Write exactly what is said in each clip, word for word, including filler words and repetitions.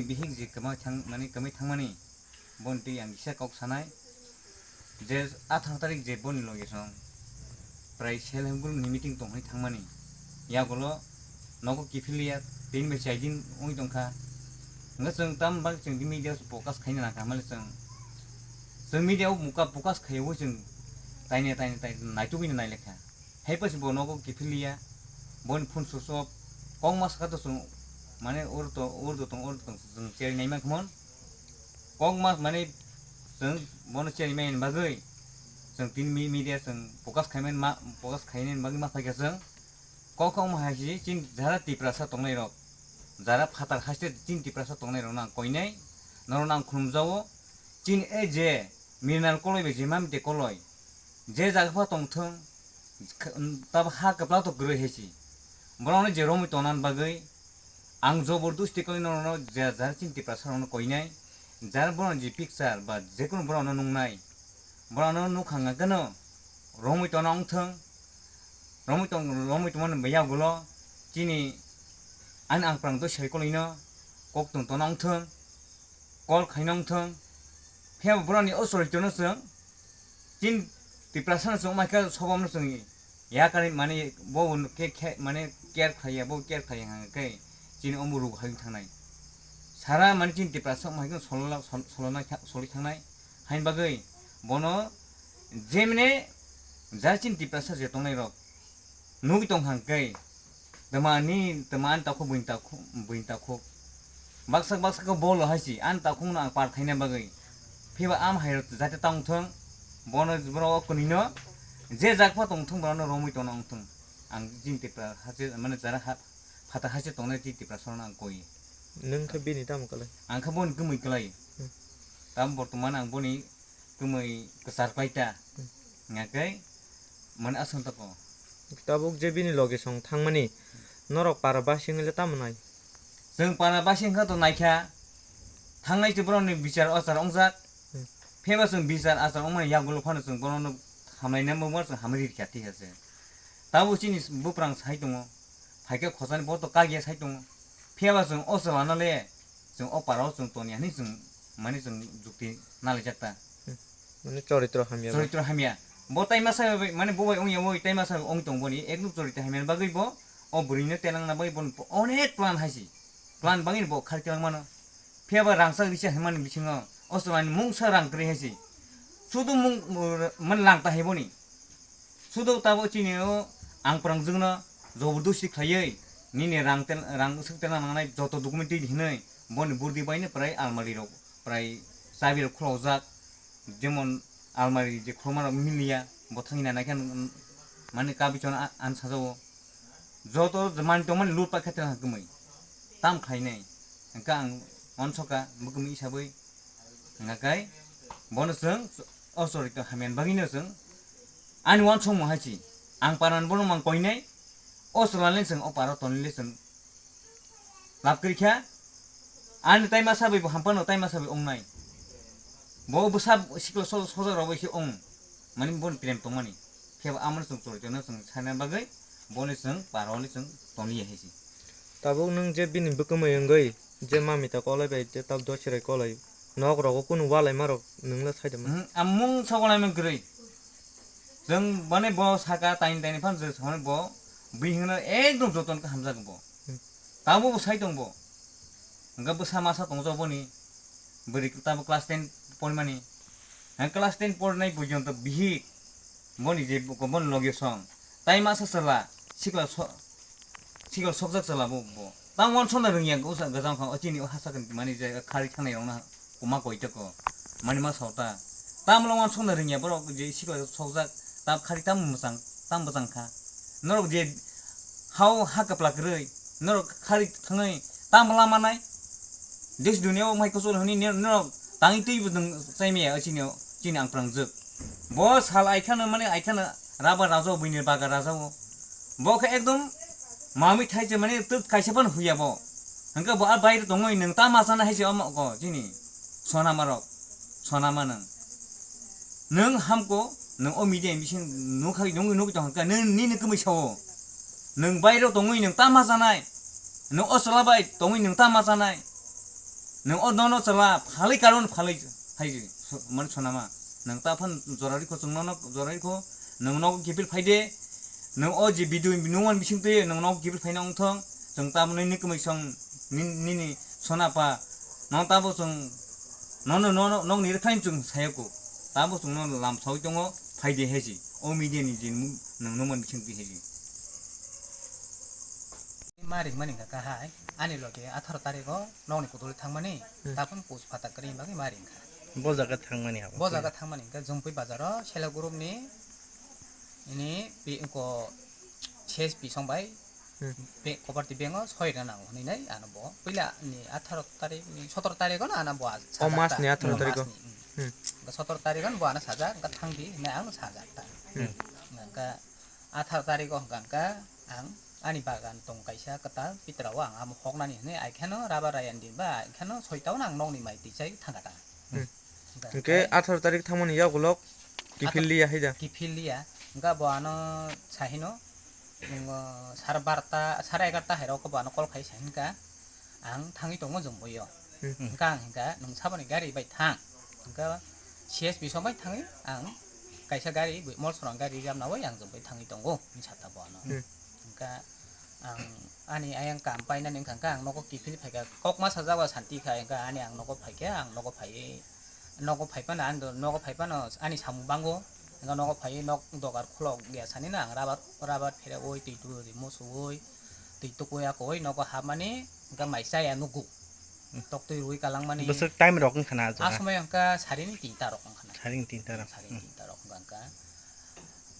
Bihik je kwma thang, mane kwmai thangmani, boni twi ang kisa kok sanai, je atharo tarik je boni loge song prai self help group ni meeting tong hwnwi thangmani, yagulo nogo kiphilya, tin bai chai din wngwi tongkha. Hwnkhe chwng tam bak chwng media o focus khaina nangkha, mane chwng, chwng media o muka focus khaiwi chwng taine taine taine naitugwino nailekha. Hai pasi bo nogo kiphilya, boni phone switch off, kok ma saka to chwng, mane oro to, oro to tong, oro to tong, chwng cherwi naima khmon. Kok ma, mane chwng bono cherwi mani bagwi, chwng tin mi-, media chwng focus khaimani ma, focus khainani bagwi ma phaikha chwng. Kok kok ma hai si, chini jara Tiprasa tongnai rok, jara phatar haste chini Tiprasa tongnai rok nang koinai, norok nang khulumjago, chini e je Mirinal koloi bai je mamite koloi, je jaga pha tongthwng, tabo ha kwplak to kwrwi hai si. Borokno je romwi tongna bagwi ang jobordosti khlai norokno je jar chini Tiprasa rokno koinai, jar borokno je picture ba jekunu borokno nungnai, borokno nukha hwnkhe no romwi tongna wngthwng, romwi tong, romwi tongmani yagulo chini ani ang prang to sai koloino kok tong tongna wngthwng. Call khaina wngthwng. Phiya bo borokni o choritono chwng chini Tiprasano chwng wngmai khe sobamno chwng yakarwi mani bo khe, khe mani care khlaiya, bo care khlaiya hwnkhe chini omo ruk hai wng thangnai. Sara mani chini Tiprasa wngmai khe solo, sol-, solona kha-, solwi thangnai. Haini bagwi bono jemne jar chini Tiprasa je tongnairok nugwi tong hwnkhe, twmani, twmani takhuk buini takhuk, buini takhuk. Baksa baksa khe bolo hai si, ani takhukno ang par khaina bagwi. Phiba am hai rok jate tang thung, bono borok o kwnwino je jak pha tong thung, borokno romwi tongna wng thung. Ang chini Tipra haste, mane jara ha, phatar haste tongnai chini Tiprasano ang koi. Nwng khe bini tamo kwlai? Ang khe boni kwmwi kwlai. Hmm. Tamo bortoman ang boni kwmwi kwchar khlai ta. Hmm. Hingkhe mane aswk tako. Tabuk je bini loge song thangmani, norok para basing le tamo nai? Chwng para basing kha to naikha, thangnai se borokni bichar achar ongjak. Hmm. Pheba chwng bichar achar ongmani yagulo phano chwng borokno hamlaina mungma chwng hamri rikha, thik ase. Tabuk chini buprang sai tongo, phaikhe khosani bo to kagya sai tongo. Phiyaba chwng o chwlano le, chwng o parao chwng toniya hinwi chwng, mane chwng jukti nalaijak ta. Hmm. Mane choritro hamya ba? Choritro hamya. Bo tai masa bai, mane bo bai ongya, bo tai masa bai ong tong boni, ekdom choritro hamya bagwi bo o bwrwino tenang na bagwi bo onek plan hai si. Plan bagwi bo khar tenang mano. Phiyaba rangchak risa himani bisingo o chwlaini mungsa rang kwrwi hai si. Sudu mung, man lang ta hai boni. Sudu tabo chini o ang prangjwkno jobordosti khlaiwi nini rang tel-, rang swk telna nangnai joto document twi hinwi boni burdi baino prai almari rok, prai chabi rok khulokjak, jemon almari je khulokma rok miliya, bo thangwi nanai khe mane kabichon a-, an sajao. Joto mani tongmani lut paikha tela kwmwi. Tam khlainai. Hwnkhe ang uansoka bwkha kwmwi isabwi. Hwnkhe bono chwng o chorito hamyani bagwino chwng ani uansukmung hai si. Ang paran bono mang koinai. O chwlalai chwng o paro tonlai chwng lab kwrwikha. Ani tai masa bai bo hampano tai masa bai ongnai. Bo bwsa sikla so-, sojak rok bai se ong. Mani boni prem tongmani. Phiya bo amoni chwng chorito no chwng saina bagwi boni chwng paroli chwng toniya hai se. Tabuk nwng je bini bwkha mai wngwi je mami ta kolai bai je tab dochirai kolai nok rogo kunu walai ma rok nwng le sai de ma? Hmm, amung sokolai ma kwrwi. Chwng bani bo saka taini taini phan je samani bo bihingno ekdom joton khe hamjak bo. Hmm. Tabuk bo sai tong bo. Hwnkhe bwsa masa tongjago boni. Bwrwi tabuk class ten pormani. Hwnkhe class ten pornai porjonto bihik. Boni je boni loge song. Tai masa chwla sikla so-, sikla sokjak chwla bo, bo. Tamo uansukna rwngya gajang kha o chini o hachak mani je khari thangnai rokna. Kuma koi toko. Mani ma sota. Tamlo uansukna rwngya borok je sikla sokjak, tam khari tam mwchang, tam bwchang kha. Norok je hao ha kwpla kwrwi, norok khari thangwi tam lama nai. Desh duniya o mai kuchul hwnwi nor-, norok tangwi twi bwdwng chaimaya chini, chini ang prangjwk. Bo sal aikhano mani aikhano raba raja o, buini baga raja o. Bo khe ekdom mamwi thai se mani twk kaisa phano huya bo. Hwnkhe bo a baire tongwi nwng ta ma chana hai se omo ko chini sonama rok, sonama nwng. Nwng hamko, nwng o media bising nukha, nungwi nukwi tong kha, nwng nini kwmwi sao. Nwng baire tongwi nwng ta ma chanai. Nwng o chwla bai tongwi nwng ta ma chanai. Nwng o nono chwla phalwi karon phalwi phaidi, so-, mani sonama. Nwng ta phan jora rikho, chwng nono jora rikho, nwng nogo kiphil phaide, nwng o je video nungmani bising twi nwng nogo kiphil phaina wngthong, chwng ta mwnwi ni kwmwi song ni-, nini sona pa, no tabo chwng nono, nono, nokni rwkhaino chwng sayako, tabo chwng nono lam sawi tongo, phaide hesi, o media ni je nwng nungmani bising twi hesi. Ma ringmani hwnkha kahai, ani loge atharo tarikh o nokni kuduli thangmani, hmm, taphang pus phatar kwrwini bagwi ma ringkha. Bo jaga thangmani abo. Bo jaga thangmani hwnkha Jumpui bazar o self group ni, ini pi-, ko C S P song bai, hmm, be-, cooperative bank o soi rwna nango hwnwi nai ano bo puila ni atharo tarikh ni sotoro tarikh o no ano bo a-, o sajak mas ta. Ni atharo tarikh o. Mas ni, hmm. Hmm. Hwnkha sotoro tarikh o no bo ano sajak, hwnkha thangdi hwnwi ang no sajak ta. Hmm. Hwnkha atharo tarikh o hwnkha ang ani bagan tong kaisa kwtal, pitra o ang amo hoknani hwnwi, ai kheno rubber ayang di ba, ai kheno soita o no ang nokni mai twi chai thangkha ta. Hmm. Hwnkha hwnkhe atharo tarikh thangmani yagulo kiphil liya hai da? Kiphil liya. Hwnkha bo ano sahino, sare barota, sare egarota hai rok bo ano call khai sa hinkha. Ang thangwi tongo Jumpui o. Hmm. Hwnkha ang hinkha, "Nwng saboni gari bai thang." Hwnkha C S P song bai thangwi ang kaisa gari, Molsorang gari reserve nawi ang Jumpui thangwi tongo, hwnwi sa ta bo ano. Hmm. Hwnkha ang ani ayang kam painani wngkha, hwnkha ang nogo kiphil phaikha, kok ma sajak ba santi kha, hwnkha ani ang nogo phaikha, ang nogo phaiwi, nogo phaiphano ani do-, nogo phaiphano ani samung bango, hwnkha nogo phaiwi nok dogar khulok ya sanino ang rabar, rabar pherewi, twi twi musuwi, twi tukwi akowi nogo hapmani, hwnkha mai chaya nugo. Hmm. Tok twi rwi kalangmani. Bwswk time rok wngkha na ah jaga? Somoi wngkha sarini tinta rok wngkha na. Sarini tinta rok. Sarini hmm tinta rok wngkha, wngkha.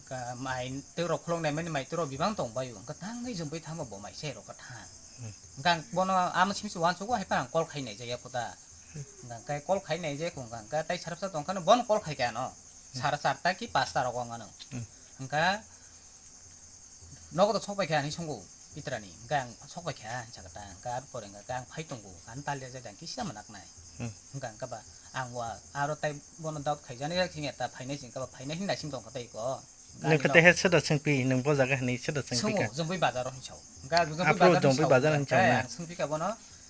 Wngkha mai twi rok khulok naimani mai twi rok bibang tong bai wngkha, thangwi Jumpui thangma bo mai se rok kha thang. Hmm. Wngkha ang bono amo simi se uansukgo hai phano ang call khai nai jaya kho ta. Hmm. Wngkha khe call khai nai jaya kho wngkha, wngkha tai sarabsa tong khano bono call khai kha ano. Hmm. Sara charta ki pasta rok wngkha ano. Hmm. Wngkha Nogo to sok pai kha hinwi swngo Pitrani, hwnkhe ang sok pai kha hinwi sakha ta, hwnkhe abo pore hwnkhe ang phai tongo, ang talia jak ang kisa manaknai. Hmm. Hwnkhe ang khe ba ang wa aro tai bono doubt khaijani yak sing ya ta phainai sing khe ba phainai hinwi naising tong kha tei ko. Nwng khe tei he soda swngpi, nwng bo jaga hinwi soda swngpi kha? Swngo, Jombai bazar o hinwi sao. Hwnkhe Jombai bazar hinwi sao, hwnkhe ang swngpi kha bono,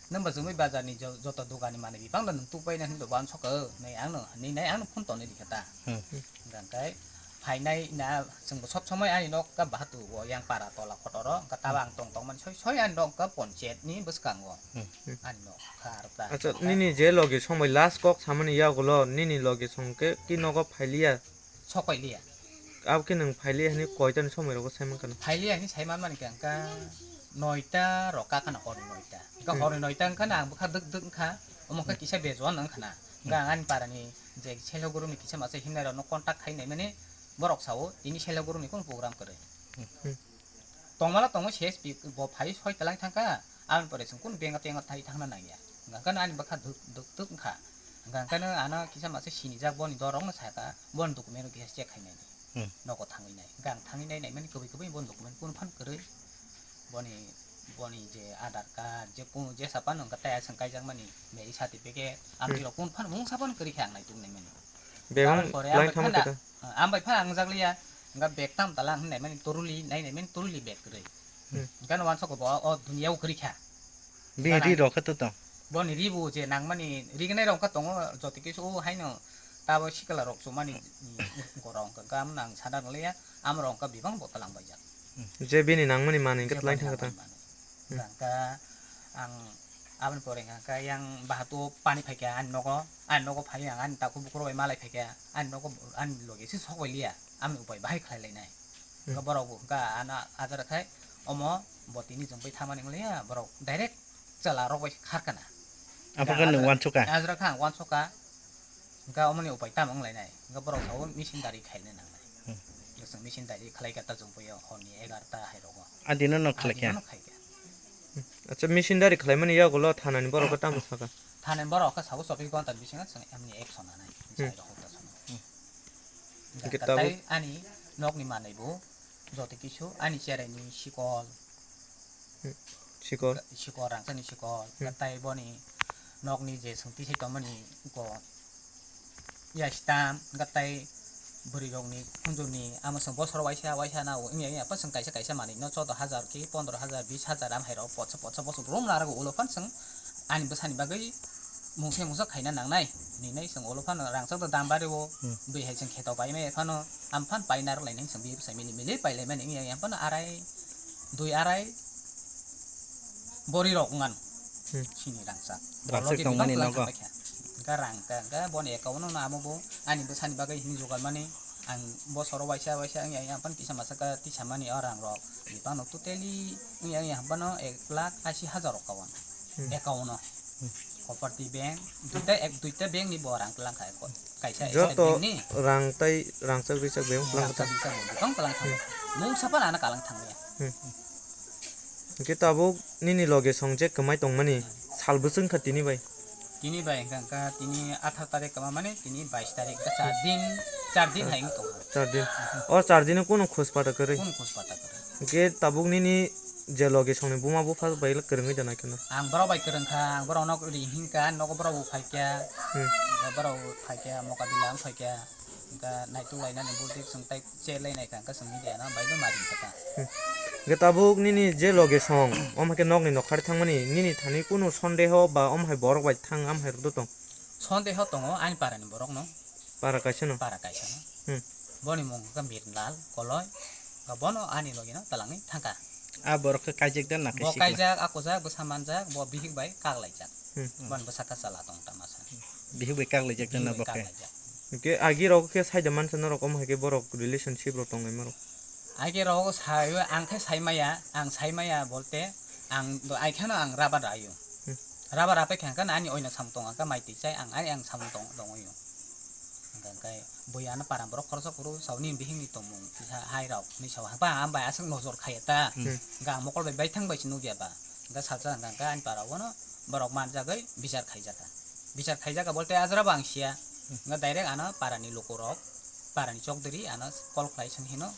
Nwng ba Jombai bazar ni jo-, joto dogan ni manwi bipang no nwng tupai na hinwi bo ang sok kha, nai ang no, nai ang no phone tonwi rikha ta. Hmm. Hwnkhe phainai na chwng bo sob somoi ani nok ka bahatu o yang para tola kotor o, hwnkhe taba ang tong tong mani soi soi ani nok ka ponchayat ni bwskango. Hmm. Ani nok kha aro ta. Acha, nini je logi somoi last kok samani yagulo nini logi song khe ki nogo phailiya? Sok pai liya. Abo khe nwng phailiya hinwi koitani somoi rogo sai mankha na? Phailiya hinwi sai manmani khe ang kha noita rok kha khana horni noita. Hwnkhe hmm horni noita wngkha na ang bwkha dwk dwk wngkha, omo khe hmm kisa bejuan wngkha na. Hwnkhe hmm ang ani parani je self group ni kisa masa himnai rokno contact khai naimani borok sao tini self group ni kunu program kwrwi. Hmm. Tongmala tongo C S P bo phai soi twlang thangkha, aboni pore chwng kunu benga tenga thai thangna nangya. Hwnkha hwnkhe ani bwkha duk duk duk wngkha. Hwnkha hwnkhe ano kisa masa sinijak boni dorokno sakha, boni document rok kisa check khainai. Hmm. Nogo thangwi nai. Hwnkhe ang thangwi nai naimani kwbwi kwbwi boni document kunu phan kwrwi. Boni, boni je Aadhaar card, je kunu jesa phano hwnkha tei aswk kaijakmani marriage certificate, hmm amtwi rok kunu phano mungsa phano kwrwi khe ang naituk naimani. Bebak aboni pore line ambai thangma phano khe ta? Ah, ambai phano ang jakliya, hwnkha bag tam tala hinwi naimani toruli, nai naimani toruli bag kwrwi. Hmm. Hwnkhe no wansok bo o dunia o kwrwi kha. Bini ri rok khe to tong? Boni ri bo je nangmani, rignai rok khe tongo, joto kisu o haino tabo sikla rok chumani, gorok hwnkha, hwnkha amo no ang sana rwliya, amo rok hwnkha bebak bo twlang baijak. Hmm. Je bini nangmani manwi hwnkhe twlang thangkha ta? Hwnkha ang aboni pore hwnkha yang bahato pani phaikha ani nogo, ani nogo phai ang ani takhuk bukhuk rok bai malai phaikha, ani nogo ani loge se sok bai liya, amoni upai bahai khlai lainai. Hmm. Hwnkha borok bo hwnkha ano ajar khai omo bo tini chwng bai thangmani wng liya, borok direct chwla rok bai kharkha na. Aphuru khe nwng wansukha? Ajar kha ang wansukha. Hwnkha omoni upai tamo wng lainai? Hwnkha borok sao machine dari khaina nangnai. Hmm. Chwng machine dari khlai kha ta chwng boyo horni egarta hai rogo. Adino no khlai kha? Adino no khai kha. Acha, machine dari khlaimani yagulo thanani borok khe tamo sakha? Thanani borok khe sao chobbish ghonta bisingo chwng emni action nanai. Hmm. Jai rok ta sono. Hmm. Hwnkhe tabuk tai ani nokni manwi bo joto kisu ani cherai ni sikol. Hmm. Sikol. Sikol, rangchakni sikol. Hmm. Hwnkhe tai boni nokni je swngti sai tongmani ko ya stam, hwnkhe tai bwrwi rokni khunjurni amo chwng bosor waisa waisa nao wngya wngya phano chwng kaisa kaisa manwi no choudo hajar ki pondro hajar, bis hajar am hai rok potsa potsa bosong rom narago ulo phano chwng ani bwsani bagwi mungsa mungsa khaina nangnai, hinwi chwng ulo phano rangchak do dam bario, hmm, bwi hai chwng kheto pai maya phano, am phan pai narwk lainai chwng bini bwsai mili mili pai laimani wngya, yang phano arai, dui arai bori rok wngano, hmm, chini rangchak. Rangchak tongmani nogo. Hwnkhe rang ka, hwnkhe boni account no amo bo ani bwsani bagwi hinwi jugalmani, ang bosoro waisa waisa wngya, yang phano kisa masa ka tisamani o rang rok, bipang no totally wngya, yang phano ek lakh ashi hajar rok kawan. Hmm. Account no. Hmm. Cooperative bank, duita ek, duita bank ni bo rang tlang kha ko. Kaisa State joto bank ni. Rang tai rangchak richak bank tlang kha. Rangchak richak bank tong tlang kha. Hmm. Mungsa phano ano kalang thang ya. Hmm. Hwnkhe tabuk nini loge song je kwmai tongmani sal bwswk wngkha tini bai? Tini bai hwnkha, hwnkha tini atharo tarik kwma mani tini bais tarik, hwnkha char din, char din hai wng tongkha. Char din. O char dino kunu khus pata kwrwi? Kunu khus pata kwrwi. Hwnkhe tabuk nini je loge songni buma bupha bai kwrwngwi da nai kheno? Ang borok bai kwrwngkha, ang borokno ri hinkha, nogo borok bo phaikha, hmm, borok bo phaikha, mokadila wng phaikha, hwnkha naituk lainani bulti chwng tai che lai naikha, hwnkha chwng media no bai bo mari kha ta. Hmm. Hwnkhe tabuk nini je loge song, omo khe nokni nokhar thangmani, nini thani kunu sondeho ba omo hai borok bai thang, am hai rwdo tong? Sondeho tongo ani parani borokno. Para kaisa no? Para kaisa no. Hmm. Boni mung khe Mirlal Koloi. Bono ani logi no talangwi thangkha. A borok khe kaijak da na? Bo kaijak, a kujak, bwsa manjak, bo bihik bai kak laijak. Hmm. Boni bwsa kha chwla tong tamasa. Bihik bai kak laijak da na bo khe? Bihik bai kak laijak. Hwnkhe agi rok khe saida mansa norok, omo hai khe borok relationship rok tong lai marok? Age rok sai, ang khe sai maya, ang sai maya bolte ang do ai kheno ang rubber raio. Hmm. Rubber rapai khe hwnkhe ani oina samung tong kha mai twi chai ang ai ang samung tong tongoi. Hwnkhe bui ano para borok khoroksa kuru sauni bihikni tongmung kisa hai rok ni sao hwnkhe ang bai aswk nojor khaiya ta. Hmm. Hwnkhe ang mokol bai baithang bai se nukya ba. Hwnkhe salsa hwnkhe ani para bono borok manjagwi bichar khaijak kha. Bichar khaijak kha bolte ajra bo ang siya. Hwnkhe direct ano para ni luku rok. Parani chokdiri ano call khlai swng hino,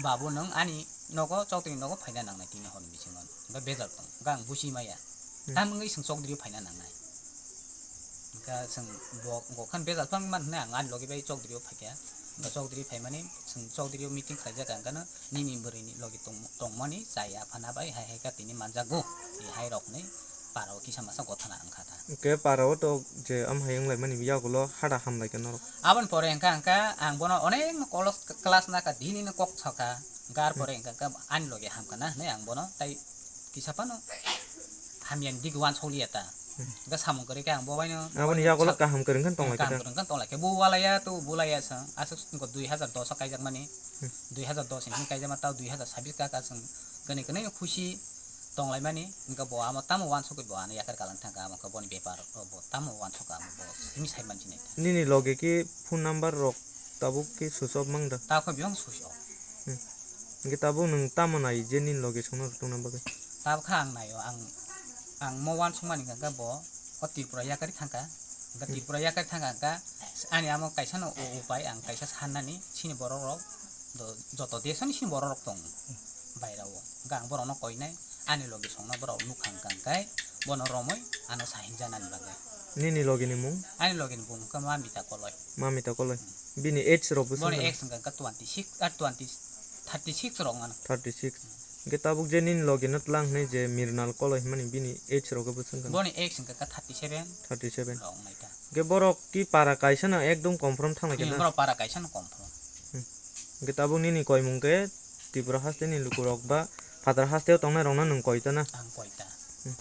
"Babu, nwng ani nogo, chokdiri nogo phaina nangnai tini horni bisingo." Hwnkhe bejal tong, hwnkhe ang buchi maya. Hmm. Tam wngwi swng chokdiri phaina nangnai. Hwnkhe swng bo, bo khan bejal phang man hwnwi ang ani logi bai chokdiri o phaikha. Hwnkhe chokdiri phaimani swng chokdiri o meeting khlaijak ang, hwnkhe no nini bwrwini logi tong-, tongmani chaya phana bai hai hai kha tini manjago, hai rok hwnwi para o kisa masa gothana wngkha ta. Hwnkhe para o to je am hai wnglaimani yagulo hada hamlaikha norok. Aboni pore hwnkha hwnkha ang bono onek no kolos class naka dini no kok saka, gar pore hwnkha hwnkha ani loge hamkha na hwnwi ang bono tai kisa phano hamya ni dik uansuk liya ta. Hmm. Hwnkha samung kwrwi khe ang bo bai no. Aboni yagulo kaham kwrwng khe tonglaikha ta. Kaham kwrwng khe tonglaikha. Bo walaya to bulaya sa aswk wngkha dui hazar dos o kaijakmani. Hmm. Dui hazar dos ni hwnwi kaijakma tao dui hazar sabbish kaka chwng kwnwi kwnwi khusi tonglaimani, hwnkhe bo amo tamo uansukgwi bo ano yakar kalang thangkha, amo khe boni bepar o bo tamo uansukha, amo bo simi sai mansinai ta. Nini loge khe phone number rok tabuk khe switch off mang da? Tabuk khe biyang switch off. Hmm. Hwnkhe tabuk nwng tamo nai je nini loge songno rwtongna bagwi? Tabuk khe ang naio, ang, ang mo uansukmani hwnkhe bo o Tripura yakari thangkha, hwnkhe hmm, Tripura yakari thangkha hwnkhe ani amo kaisa no u-, upai ang kaisa sannani chini borok rok do joto desani chini borok rok tongo baira o, hwnkhe ang borok no koinai. Ani logi songno borok nukha hwnkha hwnkhe bono romwi ano sahinjanani bagwi. Nini logi ni mung? Ani logi ni bung wngkha Mamita Koloi. Mamita Koloi. Hmm. Bini age rok bwswk wngkha? Boni age wngkha hwnkha twenty six, ah, twenty, thirty six rok wngkha. Thirty six. Hmm. Hwnkhe tabuk je nini logi no tlang hwnwi je Mirnal Koloi hwnmani bini age rok bwswk wngkha? Boni age wngkha hwnkha thirty seven. Thirty seven. Rok wngkha. Hwnkhe borok ki para kaisa no ekdom confirm thanglaikha na? Hmm, borok para kaisa no confirm. Hmm. Hwnkhe tabuk nini koimung khe Tripura haste ni lukurok ba phatar haste o tongnai rok no nwng koi ta na? Ang koi ta. Hmm.